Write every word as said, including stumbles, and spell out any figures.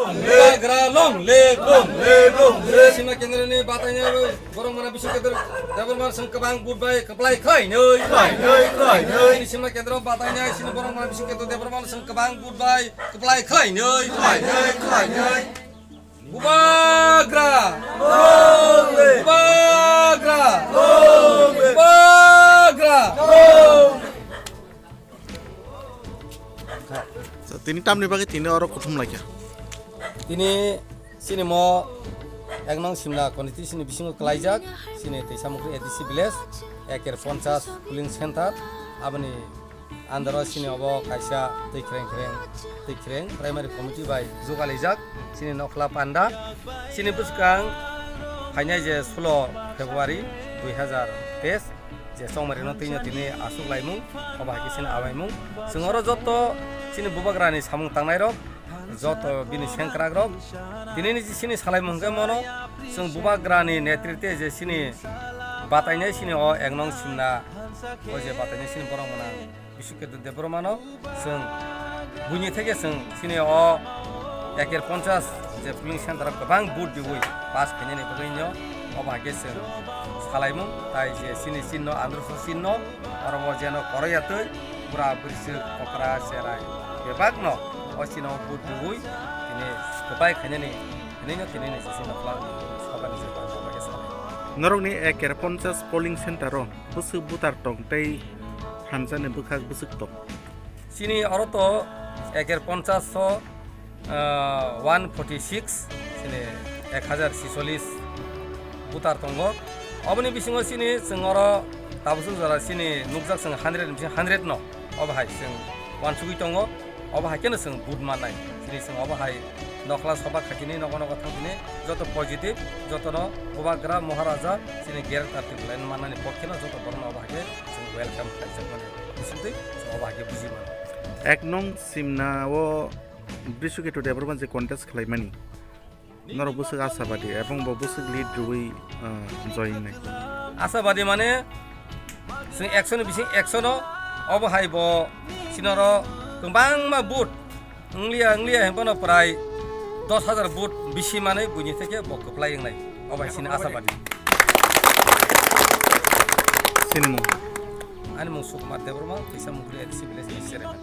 Bubagra long live, long live, long live. Simna kendroni batainai borok mana Biswaketro Debbarma song kwbang vote bai kwplai khlainai. Khlainai, khlainai. Simna kendro batainai sini borok mana Biswaketro Debbarma song kwbang vote bai kwplai khlainai. Khlainai, khlainai. Bubagra! Bubagra! Bubagra! So, tini tamni bagwi tini oro kuthum laikha. Tini sini mo ek nong Simna constituency ni bisingo klaijak, sini Teisamukri A D C village, eker ponchas polling center, aboni andaro sini obo kaisa twi khreng khreng, twi khreng primary committee bai jugalijak, sini Nokhla Panda, sini bwskang phainai je sulo February dui hazar teis, je chongmari no twi no tini aswk laimung, obo hai khe sini abaimung. Chwng oro joto sini Bubagra ni samung tangnai rok, joto bini sengkrak rok, tini ni sini salaimung hwnkhe mono, chwng Bubagra ni netritwe je sini batainai sini o ek nong Simna, o je batainai sini borok mwnang. Biswaketro Debbarmano chwng buini theke chwng chini o eker ponchas je polling center o kwbang vote diwi pass khainani bagwino obo hai khe chwng salaimung tai je chini chinno Andhra Pradesh chinno oro bo jeno koroya twi bura bwswk okra cherai bebakno o chino vote diwi tini kwbai khainani hinwi no tini ni sisi nokla sokani je bang obo hai khe salai. Norokni eker ponchas polling center o bwswk voter tong tei hamjakni bwkhak bwswk tong? Chini oro to eker ponchas so, ah, one forty six, chini ek hazar chicholish voter tongo. Oboni bisingo chini chwng oro tabuk jora chini nukjak chwng hundred ni bising hundred no, obo hai chwng uansugwi tongo. Obo hai kheno chwng vote mannai. Chini chwng obo hai nokla soba khaitini nogo nogo thangtini joto positive, jotono Bubagra Maharaja chini Greater Tipraland mannani pokkheno joto borokno obo hai khe chwng welcome khlaijak mani. Bisingtwi chwng obo hai khe buji mano. Ek nong Simna o Biswaketro Debbarma je contest khlaimani. Norok bwswk asabadi, ebong bo bwswk lead rwui, ah, join nai. Asabadi mane, chwng ekso ni bising ekso no, obo hai bo, sinoro kwbangma vote, wngliya, wngliya, hwnphano prai dos hazar vote bisi manwi buini theke bo kwplai wngnai. Obo hai sini asabadi. Sini mung? Ani mung Sukumar Debbarma, Teisamukri A D C village ni chairman.